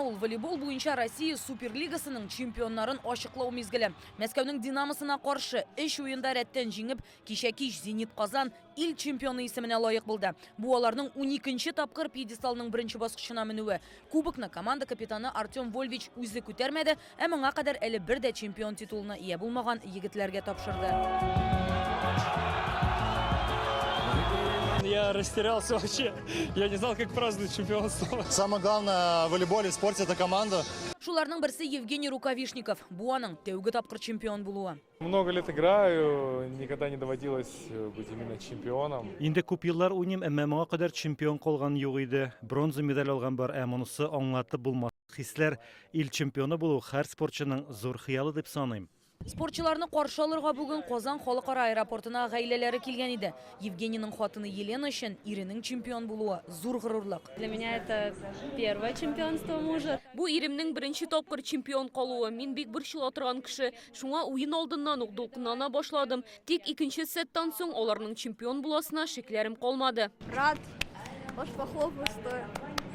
ул волейбол буенча Россия Суперлигасының чемпионнарын ачыклау мизгеле. Мәскәүнең Динамосына каршы өч уенда рәттән җиңеп, кичә кич Зенит Казан ил чемпионы исеменә лаек булды. Бу аларның уникенче тапкыр пьедесталның беренче баскычына менүе. Кубокны команда капитаны Артем Вольвич үзе күтәрмәде, ә моңа кадәр әле бер дә чемпион титулына ия булмаган егетләргә тапшырды. Я растерялся вообще. Я не знал, как праздновать чемпионство. Самое главное в волейболе, в спорте – это команда. Шуларның берсе Евгений Рукавишников. Бу аның тәүге тапкыр чемпион булуы. Много лет играю, никогда не доводилось быть именно чемпионом. Инде күп еллар уйныйм, әмма моңа кадәр чемпион калган юк иде. Бронза медаль алган бар, ә монысы аңлатып булмас хисләр. Ил чемпионы булу һәр спортчының зур хыялы дип саныйм. Спортчыларны каршы алырга бүген Казан халыкара аэропортына гаиләләре килгән иде. Евгенийның хатыны Елена өчен иренең чемпион булуы зур горурлык. Для меня это первое чемпионство мужа. Бу иремнең беренче тапкыр чемпион калуы. Мин бик борчыла торган кеше. Шуңа уен алдыннан ук дулкынлана башладым. Тик икенче сеттан соң аларның чемпион буласына шикләрем калмады. Рад, аж похлопаю стоя.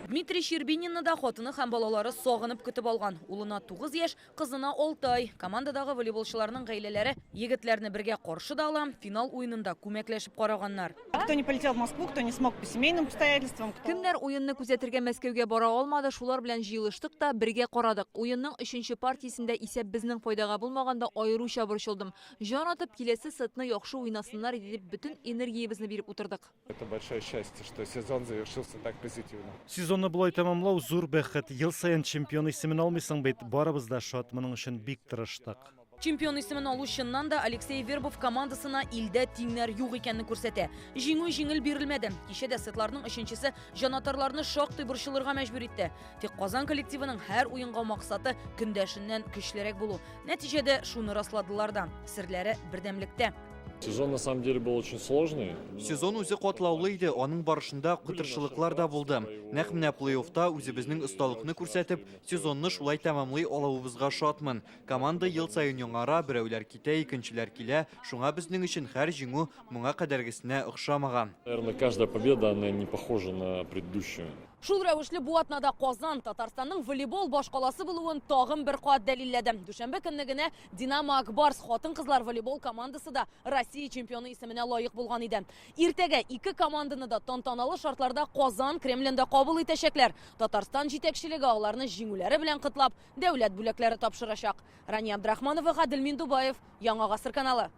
Дмитрий Щербининны да хатыны һәм балалары сагынып көтеп алган. Улына 9 яшь, Кызына 6 ай. Командадагы волейболчыларның гаиләләре егетләрне бергә каршы да ала, финал уенын да күмәкләшеп караганнар. Кто не полетел в Москву, кто не смог по семейным обстоятельствам. Кто... Кемнәр уенны күзәтергә Мәскәүгә бара алмады, шулар белән җыелыштык та бергә карадык. Уенның өченче партиясендә исәп безнең файдага булмаганда аеруча борчылдым. Җан атып, киләсе сетны яхшы уйнасыннар иде дип бөтен энергиябезне биреп утырдык. Это большое счастье, что сезон завершился так позитивно. Сезонны болай тәмамлау зур бәхет. Ел саен чемпион исемен алмыйсың бит. Барыбыз да шат, моның өчен бик тырыштык. Чемпион исемен алу чыннан да Алексей Вербов командасына илдә тиңнәр юк икәнне күрсәтә. Җиңү җиңел бирелмәде. Кичә дә сетларның өченчесе җанатарларны шактый борчылырга мәҗбүр итте. Тик Казан коллективының һәр уенга максаты көндәшеннән көчлерәк булу. Нәтиҗәдә шуны расладылар да. Серләре бердәмлектә. Сезон на самом деле был очень сложный. Сезон үзе катлаулы иде, аның барышында кытыршылыклар да булды. Нәкъ менә плей-оффта үзебезнең осталыкны күрсәтеп, сезонны шулай тәмамлый алуыбызга шатмын. Команда ел саен яңара, берәүләр китә, икенчеләр килә, шуңа безнең өчен һәр җиңү моңа кадәргесенә охшамаган. Наверное, каждая победа, она не похожа на предыдущую. Шул рәвешле бу атнада Казан Татарстанның волейбол башкаласы булуын тагын бер кат дәлилләде. Дүшәмбе көнне генә Динамо Ак Барс хатын-кызлар волейбол командасы да Россия чемпионы исеменә лаек булган иде. Иртәгә ике команданы да тантаналы шартларда Казан Кремлендә кабул итәчәкләр. Татарстан җитәкчелеге аларны җиңүләре белән котлап, дәүләт бүләкләре тапшырачак. Рания Абдрахманова, Гадел Миндубаев, Яңа Гасыр каналы.